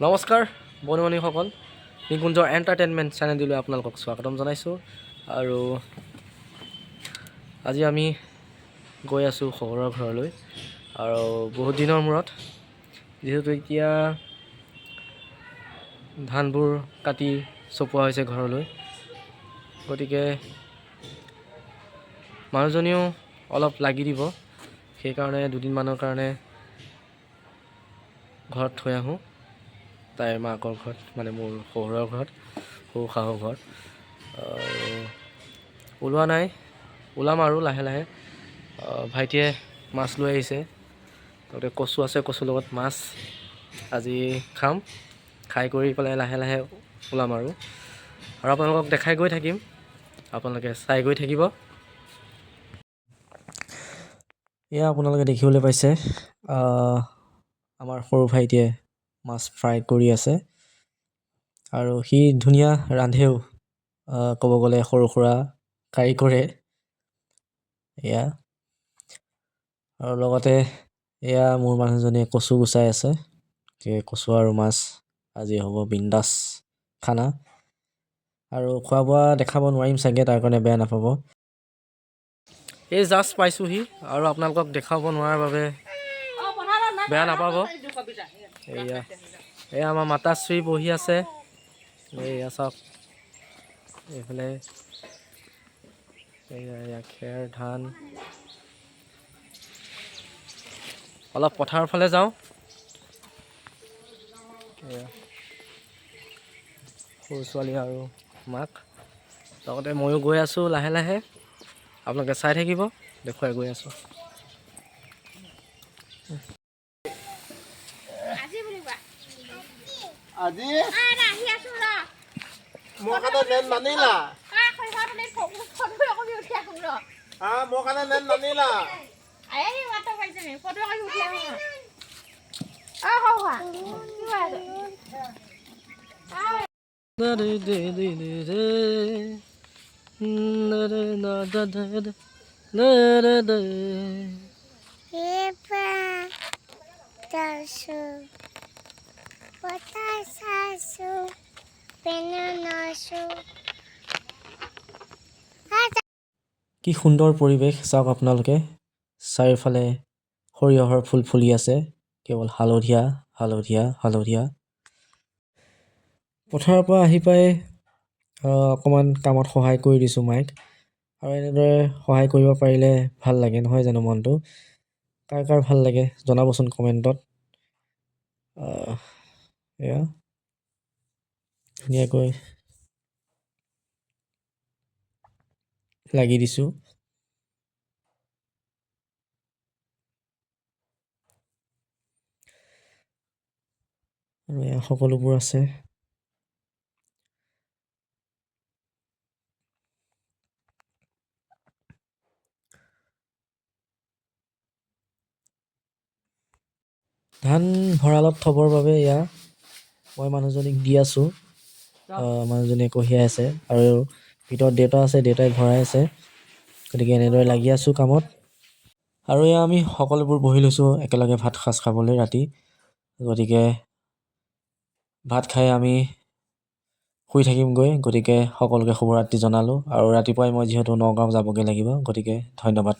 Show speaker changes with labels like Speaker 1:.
Speaker 1: নমস্কাৰ বন্ধু বান্ধৱীসকল, নিকুঞ্জৰ এণ্টাৰটেইনমেণ্ট চেনেলটোলৈ আপোনালোকক স্বাগতম জনাইছোঁ। আৰু আজি আমি গৈ আছোঁ শহুৰৰ ঘৰলৈ। আৰু বহুত দিনৰ মূৰত, যিহেতু এতিয়া ধানবোৰ কাটি চপোৱা হৈছে ঘৰলৈ, গতিকে মানুহজনীও অলপ লাগি দিব, সেইকাৰণে দুদিনমানৰ কাৰণে ঘৰত থৈ আহোঁ, তাইৰ মাকৰ ঘৰত, মানে মোৰ শহুৰৰ ঘৰত, শহুৰ শাহুৰ ঘৰত। আৰু ওলোৱা নাই, ওলাম আৰু লাহে লাহে। ভাইটিয়ে মাছ লৈ আহিছে, লগতে কচু আছে, কচুৰ লগত মাছ আজি খাম। খাই কৰি পেলাই লাহে লাহে ওলাম আৰু আপোনালোকক দেখাই গৈ থাকিম, আপোনালোকে চাই গৈ থাকিব। এয়া আপোনালোকে দেখিবলৈ পাইছে, আমাৰ সৰু ভাইটিয়ে মাছ ফ্ৰাই কৰি আছে। আৰু সি ধুনীয়া ৰান্ধেও, ক'ব গ'লে সৰু সুৰা কাৰিকৰে এয়া। আৰু লগতে এয়া মোৰ মানুহজনীয়ে কচু গুচাই আছে। কচু আৰু মাছ আজি হ'ব বিন্দাছ খানা। আৰু খোৱা বোৱা দেখাব নোৱাৰিম চাগে, তাৰ কাৰণে বেয়া নাপাব। এই জাষ্ট পাইছোঁহি আৰু আপোনালোকক দেখাব নোৱাৰাৰ বাবে বেয়া নাপাব। এয়া এয়া আমাৰ মাতাশ্ৰী বহি আছে। এয়া চাওক এইফালে, এয়া এয়া খেৰ ধান। অলপ পথাৰৰ ফালে যাওঁ। এয়া সৰু ছোৱালী আৰু মাক, লগতে ময়ো গৈ আছোঁ লাহে লাহে। আপোনালোকে চাই থাকিব, দেখুৱাই গৈ আছোঁ।
Speaker 2: আজি মোৰ কাৰণে নেন নানিলা, মোৰ কাৰণে নেন নানিলা। কি সুন্দৰ পৰিৱেশ চাওক আপোনালোকে, চাৰিওফালে সৰিয়হৰ ফুল ফুলি আছে, কেৱল হালধীয়া হালধীয়া হালধীয়া। পথাৰৰ পৰা আহি পাই অকণমান কামত সহায় কৰি দিছোঁ মাইক। আৰু এনেদৰে সহায় কৰিব পাৰিলে ভাল লাগে নহয় জানো মনটো? কাৰ কাৰ ভাল লাগে জনাবচোন কমেণ্টত। এয়া ধুনীয়াকৈ লাগি দিছোঁ। আৰু এয়া সকলোবোৰ আছে। ধান ভঁৰালত থ'বৰ বাবে এয়া মই মানুহজনীক দি আছোঁ। মানুহজনীয়ে কঢ়িয়াই আছে আৰু ভিতৰত দেউতা আছে, দেউতাই ভৰাই আছে। গতিকে এনেদৰে লাগি আছোঁ কামত। আৰু এয়া আমি সকলোবোৰ বহি লৈছোঁ একেলগে ভাত সাঁজ খাবলৈ ৰাতি। গতিকে ভাত খাই আমি শুই থাকিমগৈ। গতিকে সকলোকে শুভৰাত্ৰি জনালোঁ। আৰু ৰাতিপুৱাই মই যিহেতু নগাঁও যাবগৈ লাগিব, গতিকে ধন্যবাদ।